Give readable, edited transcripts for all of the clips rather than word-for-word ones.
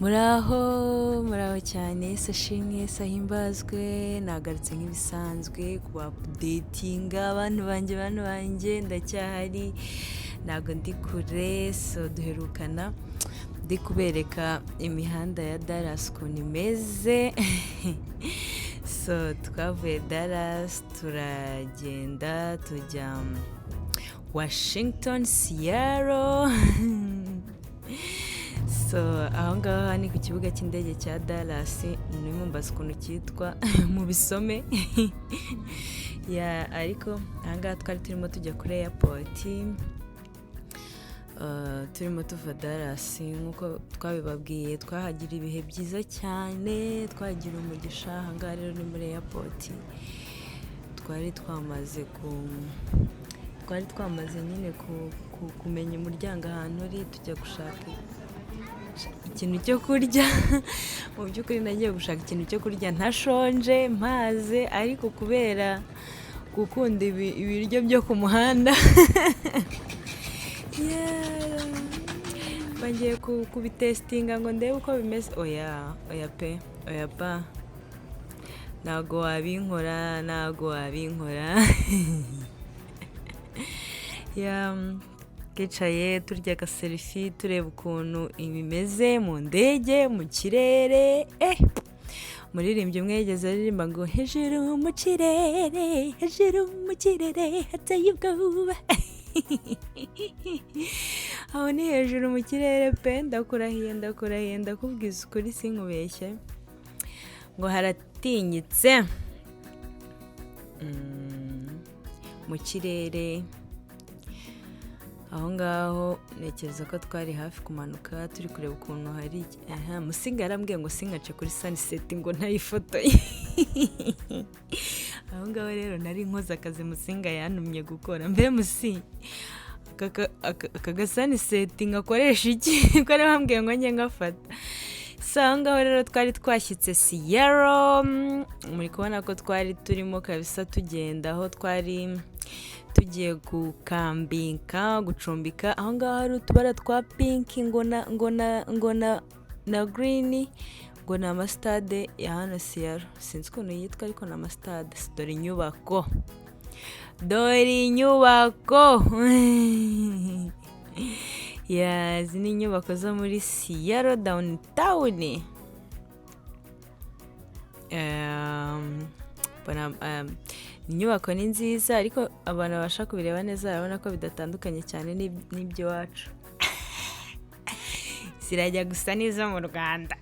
Muraho, muraho cyane, se ashimwe, se ahimbazwe, nagarutse nk'ibisanzwe kuba updatinga abantu banjye, bantu banjye, ndacyahari, ntabwo ndi kure. So duherukana ndi kubereka imihanda ya Dallas ukuntu imeze. So twavuye Dallas turagenda tujya Washington, Seattle. So aho ngaho ni ku kibuga cy'indege cya Dallas, nimumbaza ukuntu cyitwa mubisome ya. Ariko aha ngaha twari turimo tujya kuri airport, turimo tuva Dallas. Nk'uko twabibabwiye, twahagira ibihe byiza cyane, twagira umugisha. Aha ngaha rero ni muri airport, twari twamaze nyine kumenya umuryango ahantu uri, tujya gushaka ikintu cyo kurya. Mu by'ukuri nagiye gushaka ikintu cyo kurya ntashonje, mpaze, ariko kubera gukunda ibiryo byo ku muhanda, yeah, bagiye kubitestinga ngo ndebe uko bimeze. Oya, oya pe, oya pa, ntago wabinkora, ntago wabinkora. Yeah, twicaye turya agaselfie, tureba ukuntu bimeze mu ndege, mu kirere. Umuririmbyi umwe yigeze aririmba ngo "Hejuru mu kirere, hejuru mu kirere hateye ubwoba." Aho ni hejuru mu kirere pe, ndakurahiye, ndakurahiye, ndakubwiza ukuri, sinkubeshye ngo haratinyitse. Mu kirere aho ngaho ntekereza ko twari hafi kumanuka, turi kureba ukuntu hari. Aha Musinga yarambwiye ngo singace kuri sunset ngo ntayifotoye. Aho ngaho rero nari nkoze akazi Musinga yantumye gukora. Mbe Musi, aka gasunset ngakoresha iki, ko ari bambwiye ngo njye ngafata? So aho ngaho rero twari twashyitse Seattle, muri kubona ko twari turimo kabisa tugenda aho twari tugiye gukambika, gucumbika. Aho ngaho hari utubara twa pink ngo na green, ngo ni amasitade ya hano Seattle, sinzi ukuntu yitwa ariko ni amasitade. Dore inyubako, dore inyubako ya, izi ni inyubako zo muri Seattle downtown. Inyubako ni nziza, ariko abantu babasha kubireba neza barabona ko bidatandukanye cyane n'iby'iwacu, zirajya gusa n'izo mu Rwanda.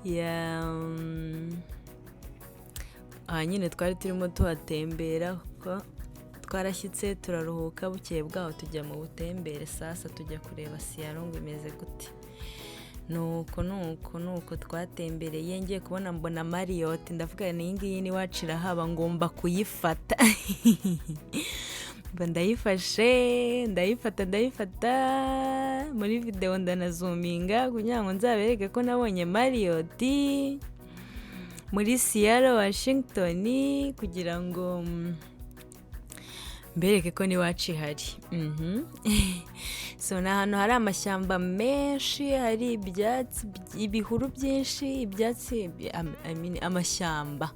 Yeah, aha nyine twari turimo tuhatembera kuko twarashyitse, turaruhuka, bukeye bwaho tujya mu butembere. Sasa tujya kureba Seattle ngo imeze gute. Nuko nuko nuko twatembereye, ngiye kubona mbona Marriott, ndavuga ni iyi ngiyi n'iwacu irahaba, ngomba kuyifata. Mba ndayifashe, ndayifata, ndayifata muri videwo, ndanazoominga kugira ngo nzabereke ko nabonye Marriott muri Seattle, Washington, kugira ngo mbereke ko n'iwacu ihari. So ni ahantu hari amashyamba menshi, hari ibyatsi, ibihuru byinshi, ibyatsi, I mean, amashyamba.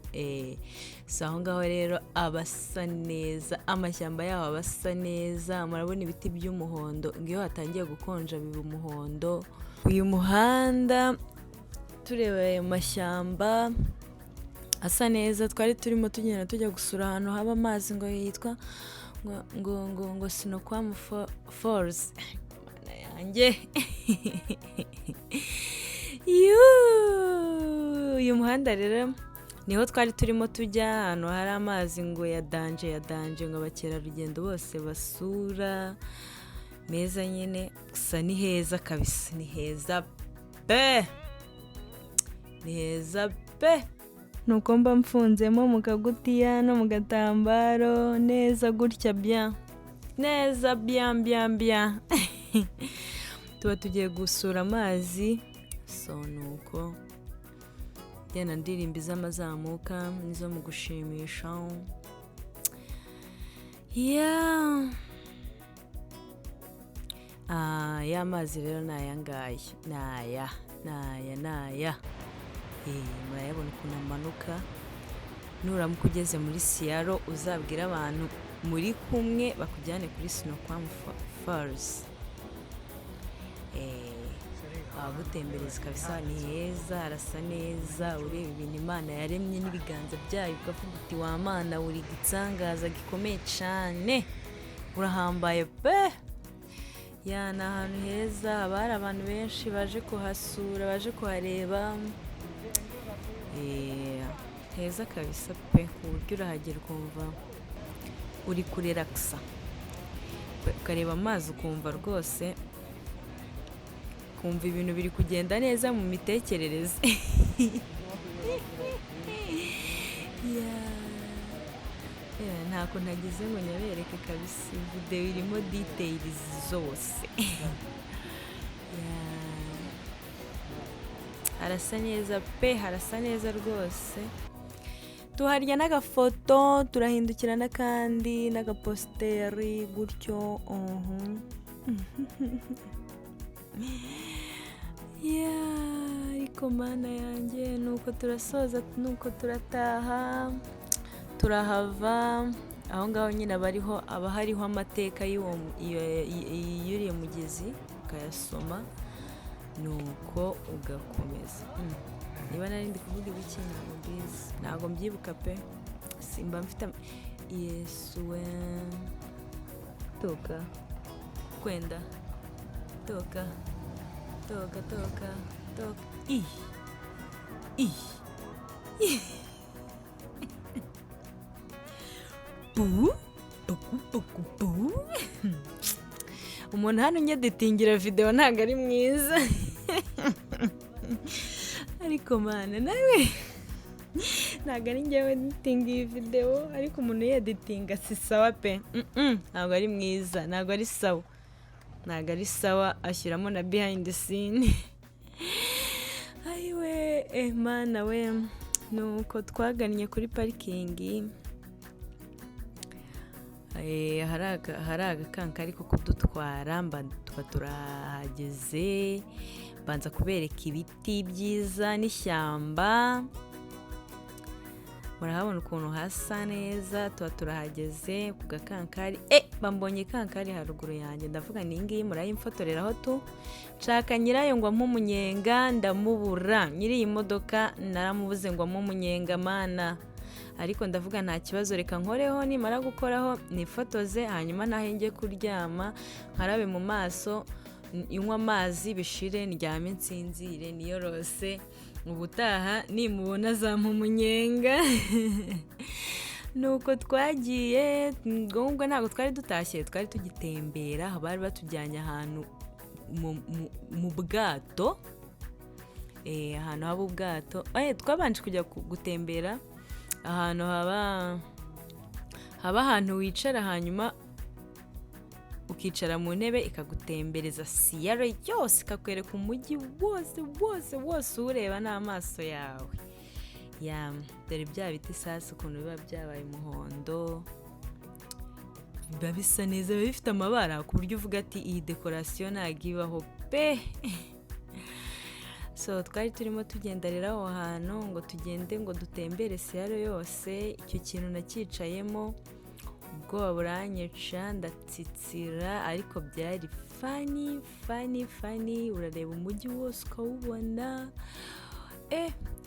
So aho ngaho rero aba asa neza, amashyamba yaho aba asa neza. Murabona ibiti by'umuhondo, ngo iyo hatangiye gukonja biba umuhondo. Uyu muhanda tureba ayo mashyamba asa neza, twari turimo tugenda tujya gusura ahantu haba amazi ngo yitwa ngo Snoqualmie Falls. Mana yanjye! Yuuu! Uyu muhanda rero niho twari turimo tujya, ahantu hari amazi ngo ya danger, ya danger, ngo abakerarugendo bose basura, meza nyine. Gusa ni heza kabisa, ni heza pe, ni heza pe. Nuko mba mfunzemo mu kagutiya no mu gatambaro neza gutya, bien neza, bien, bien, bien. Tuba tugiye gusura amazi. So nuko ngenda ndirimba iz'amazamuka n'izo mu gushimisha. Yeah. Ya mazi rero ni aya ngaya, ni aya, ni aya, ni aya. Murayabona ukuntu amanuka. Nuramuka ugeze muri Seattle uzabwire abantu muri kumwe bakujyane kuri Snoqualmie Falls. Bagutembereza kabisa, ni heza, harasa neza, ureba ibintu Imana yaremye n'ibiganza byayo ukavuga uti wa Mana uri igitangaza gikomeye cyane, urahambaye pe. Ya, ni ahantu heza, haba hari abantu benshi baje kuhasura, baje kuhareba. Heza kabisa pe, ku buryo urahagera ukumva uri kurelakisa, ukareba amazi ukumva rwose, ukumva ibintu biri kugenda neza mu mitekerereze. Ntako ntagize ngo nyabereke kabisa, videwo irimo details zose. Harasa neza pe, harasa neza rwose. Tuharya n'agafoto, turahindukira n'akandi n'agapositeri gutyo. Ariko Mana yanjye, nuko turasoza, nuko turataha, turahava. Aho ngaho nyine aba hariho amateka y'uriya mugezi, ukayasoma nuko ugakomeza. Niba nari ndi kuvuga ibiki ntabwo mbizi, ntabwo mbyibuka pe, simba mfite Yesu we. Toka kwenda, toka toka toka toka, i i bu bu bu bu. Umuntu hano unyeditingira video ntabwo ari mwiza. Ariko Mana nawe ntabwo ari njyewe editinga iyi video, ariko umuntu yeditinga si sawa pe. Ntabwo ari mwiza, ntabwo ari sawa, ntabwo ari sawa, ashyiramo na behind the scene. Ayiwe, Mana we. Nuko twagannye kuri parikingi, hari agakankari ko kudutwara, tuba turahageze, mbanza kubereka ibiti byiza n'ishyamba. Murahabona ukuntu hasa neza, tuba turahageze ku gakankari. Bambonye kankari haruguru yanjye, ndavuga ni ngiyi murayimfotoreraho tu. Nshaka nyirayo ngo ampe umunyenga, ndamubura. Nyiri iyi modoka naramubuze ngo ampe umunyenga, Mana. Ariko ndavuga nta kibazo, reka nkoreho, nimara gukoraho nifotoze, hanyuma nahe njye kuryama, nkarabe mu maso, nywe amazi bishire, ndyame nsinzire, niyorose. Ubutaha nimubona azampa umunyenga. Nuko twagiye, ngombwa ntabwo twari dutashye, twari tugitembera, bari batujyanye ahantu mu bwato, ahantu haba ubwato. Twabanje kujya gutembera ahantu haba ahantu wicara, hanyuma ukicara mu ntebe ikagutembereza Seattle yose, ikakwereka umujyi wose wose wose uwureba n'amaso yawe. Dore bya biti sasa ukuntu biba byabaye umuhondo, biba bisa neza, biba bifite amabara ku buryo uvuga ati iyi dekorasiyo ntabwo ibaho pe. So twari turimo tugenda rero aho hantu ngo tugende ngo dutembere Seattle yose. Icyo kintu nacyicayemo ubwoba buranyica, ndatsitsira, ariko byari funny funny funny. Urareba umujyi wose ukawubona.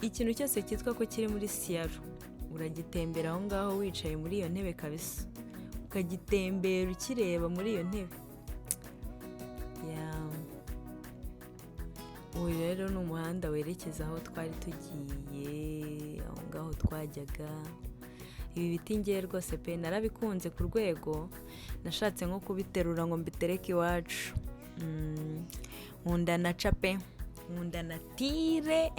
Ikintu cyose cyitwa ko kiri muri Seattle uragitembera aho ngaho wicaye muri iyo ntebe kabisa, ukagitembera ukireba muri iyo ntebe. Uyu rero ni umuhanda werekeza aho twari tugiye, aho ngaho twajyaga. Ibi biti ngewe rwose pe narabikunze ku rwego nashatse nko kubiterura ngo mbitereke iwacu. Nkunda naca pe, nkunda natire.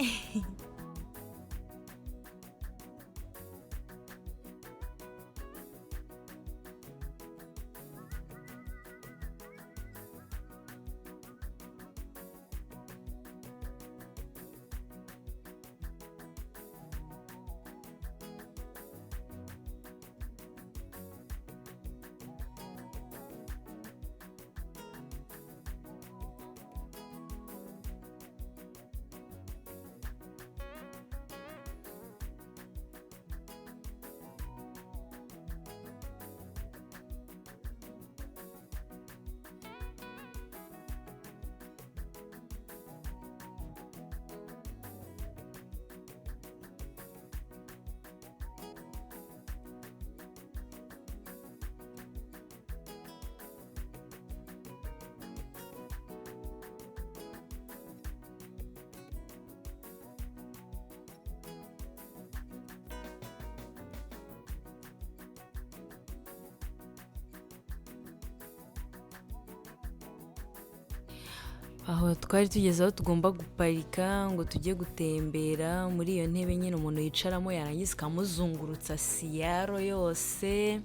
Aho twari tugeze aho tugomba guparika ngo tujye gutembera muri iyo ntebe nyine umuntu yicaramo, yarangiza ikamuzungurutsa Seattle yose.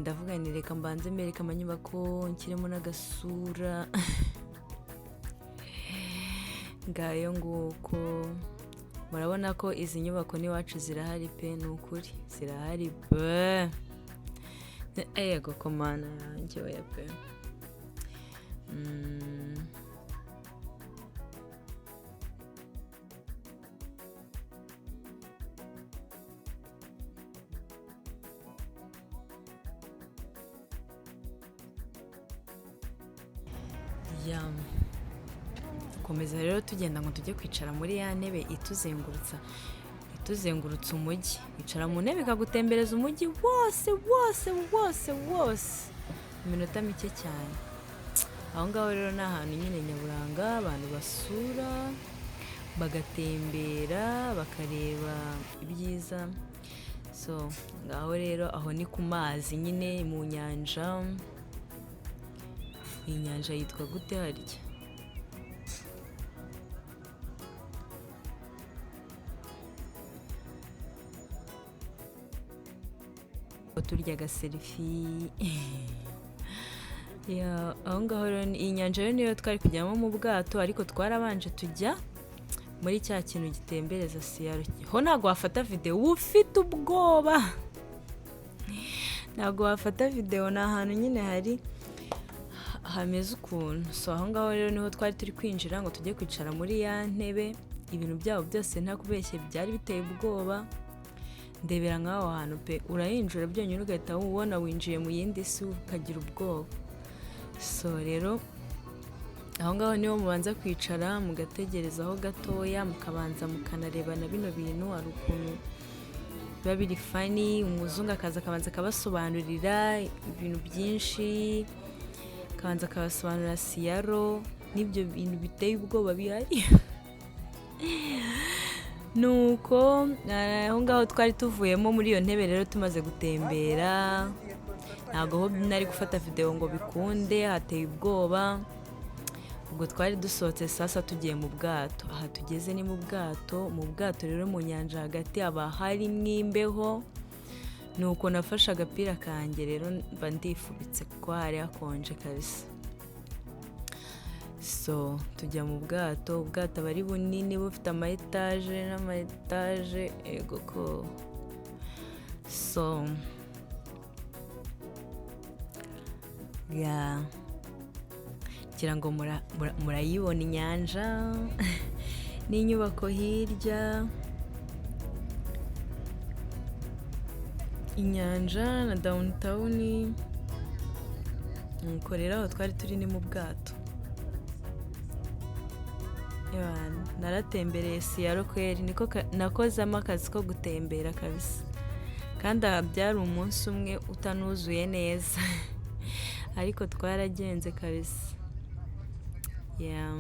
Ndavuga nti reka mbanze mbereke amanyubako, nshyiremo n'agasura. Ngayo nguko, murabona ko izi nyubako n'iwacu zirahari pe, ni ukuri zirahari pe. Yego komana yanjye, oya pe. Ya. Dukomeza rero tugenda ngo tujye kwicara muri ya ntebe ituzengurutsa umujyi. Wicara mu ntebe ikagutembereza umujyi wose wose wose wose mu minota mike cyane. Aho ngaho rero ni ahantu nyine nyaburanga abantu basura, bagatembera, bakareba ibyiza. So ngaho rero aho ni ku mazi nyine, mu nyanja. Iyi nyanja yitwa gute harya? Turya agaselfie. Ya, aho ngaho rero iyi nyanja rero niyo twari kujyamo mu bwato, ariko twarabanje tujya muri cya kintu gitembereza Seattle. Ho ntabwo wafata videwo ufite ubwoba, ntabwo wafata videwo, ni ahantu nyine hari hameze ukuntu. So aho ngaho rero niho twari turi kwinjira ngo tujye kwicara muri ya ntebe. Ibintu byabo byose ntakubeshye byari biteye ubwoba. Ndebera nk'aho hantu pe, urayinjira byonyine ugahita ubona winjiye mu yindi si, ukagira ubwoba. So rero aho ngaho niho mubanza kwicara mugategerezaho gatoya, mukabanza mukanareba na bino bintu. Hari ukuntu biba biri funny, umuzungu akaza akabanza akabasobanurira ibintu byinshi, akabanza akabasobanurira Seattle n'ibyo bintu biteye ubwoba bihari. Nuko aho ngaho twari tuvuyemo muri iyo ntebe rero tumaze gutembera, ntabwo ho nari gufata videwo ngo bikunde, hateye ubwoba. Ubwo twari dusohotse sasa tugiye mu bwato. Aha tugeze ni mu bwato. Mu bwato rero mu nyanja hagati haba harimo imbeho. Nuko nafashe agapira kanjye rero mba ndifubitse kuko hari hakonje kabisa. So tujya mu bwato. Ubwato aba ari bunini, bufite ama étage n'ama étage, ego ko. So ya, ngira ngo murayibona inyanja n'inyubako hirya, inyanja na downtown. Nuko rero aho twari turi ni mu bwato. Naratembereye Seattle kweri, niko nakozemo akazi ko gutembera kabisa. Kandi aha byari umunsi umwe utanuzuye neza, ariko twaragenze kabisa. Yeah.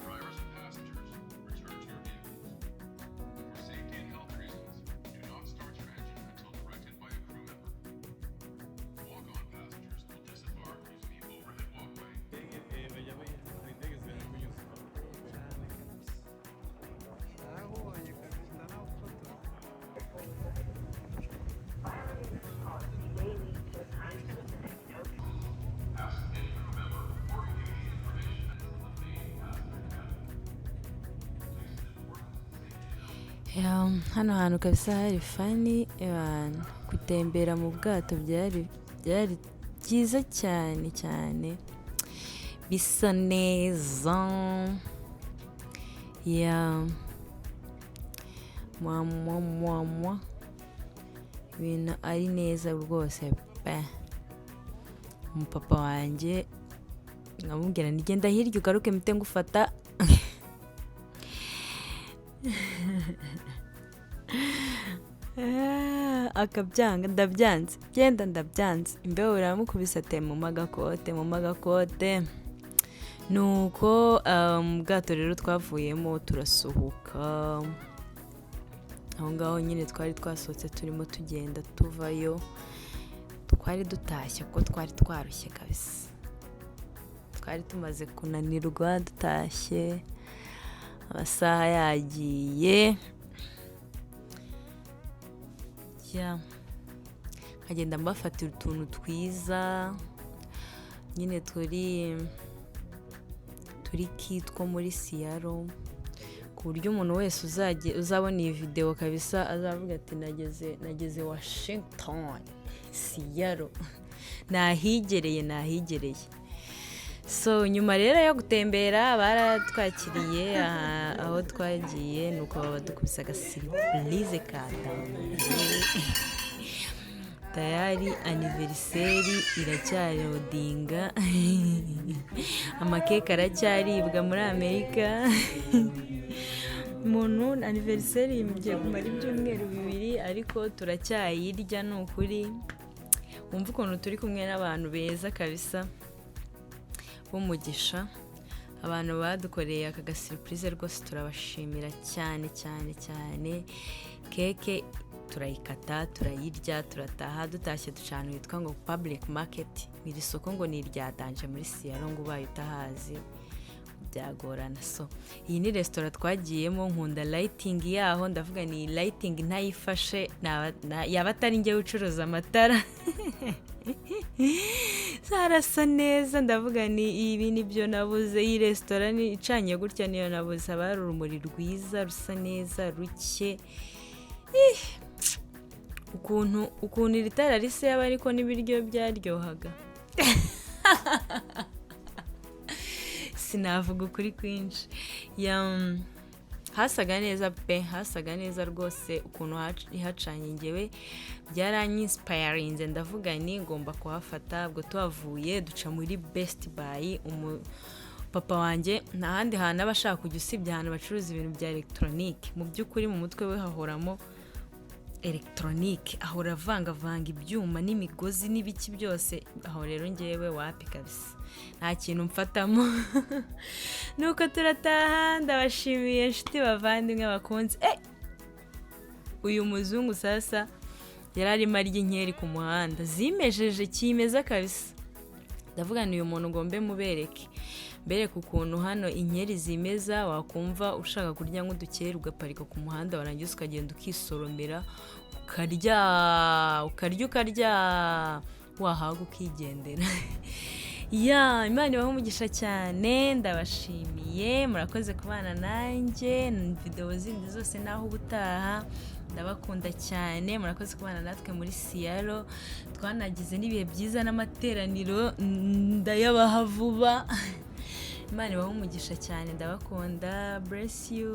Drivers and passengers, return to your vehicles. For safety and health reasons, do not start your engine until directed by a crew member. Walk-on passengers will disembark using the overhead walkway. Bajya hari indege zibera kunyuza. Narabonye kabisa nawufotora. Ask any crew member or engage information in the main passenger cabin. Please important safety Ya, hano hantu kabisa hari funny. Gutembera mu bwato byari byiza cyane cyane, bisa neza ya mwa mwa mwa mwa. Ibintu ari neza rwose pe. Umupapa wanjye nkamubwira nti: "Genda hirya ugaruke mpite ngufata." Akabyanga: "Ndabyanze, genda, ndabyanze." Imbeho iramukubise, ate mu agakote, mu agakote. Nuko mu bwato rero twavuyemo, turasohoka aho ngaho nyine. Twari twasohotse, turimo tugenda tuvayo, twari dutashye kuko twari twarushye kabisa, twari tumaze kunanirwa. Dutashye amasaha yagiye. Ya, nkagenda mbafatira utuntu twiza nyine turi kitwo muri Seattle, ku buryo umuntu wese uzajya uzabona iyi videwo kabisa azavuga ati: "Nageze Washington, Seattle, nahigereye, nahigereye." So nyuma rero yo gutembera, baratwakiriye aho twagiye, nuko baba badukubise agasurprise ka danger. Tayari anniversary iracyaloadinga, amakeke aracyaribwa muri Amerika. Umuntu anniversary igiye kumara ibyumweru 2, ariko turacyayirya. Ni ukuri wumva ukuntu turi kumwe n'abantu beza kabisa b'umugisha, abantu badukoreye aka gasurprise. Rwose turabashimira cyane cyane cyane. Keke turayikata, turayirya, turataha. Dutashye duca ahantu hitwa ngo Public Market. Iri soko ngo ni irya danger muri Seattle, ngo ubaye utahazi byagorana. So iyi ni resitora twagiyemo. Nkunda lighting yaho. Ndavuga ni lighting ntayifashe yaba atari njyewe ucuruza amatara. Zarasa neza. Ndavuga ni ibi nibyo nabuze. Iyi resitora ni icanye gutya niyo nabuze. Haba hari urumuri rwiza, rusa neza, ruke. Ukuntu iri tara risa yaba, ariko n'ibiryo byaryohaga, sinavuga ukuri kwinshi. Hasaga neza pe, hasaga neza rwose. Ukuntu hacanye ngewe byaranyinspirinze, ndavuga ni ngomba kuhafata. Ubwo tuhavuye duca muri Best Buy. Papa wanjye nta handi hantu aba ashaka kujya usibye ahantu bacuruza ibintu bya elegitoronike. Mu by'ukuri mu mutwe we hahoramo elegitoronike, ahora avangavanga ibyuma n'imigozi n'ibiki byose. Aho rero ngewe wapi kabisa, nta kintu mfatamo. Nuko turataha. Ndabashimiye inshuti, bavandimwe, bakunze. Uyu muzungu sasa yari arimo arya inkeri ku muhanda zimejeje kimeza kabisa. Ndavuga ni uyu muntu ngombe mubereke, mbereke ukuntu hano inkeri zimeza. Wakumva ushaka kurya nk'udukeri, ugaparika ku muhanda, warangiza ukagenda ukisoromera, ukarya, ukarya, ukarya, wahaga ukigendera. Ya, Imana ibahe umugisha cyane. Ndabashimiye, murakoze kubana nanjye. Videwo zindi zose naho ubutaha. Ndabakunda cyane, murakoze kubana natwe muri Seattle. Twanagize n'ibihe byiza n'amateraniro ndayabaha vuba. Imana ibahe umugisha cyane, ndabakunda. Bless you.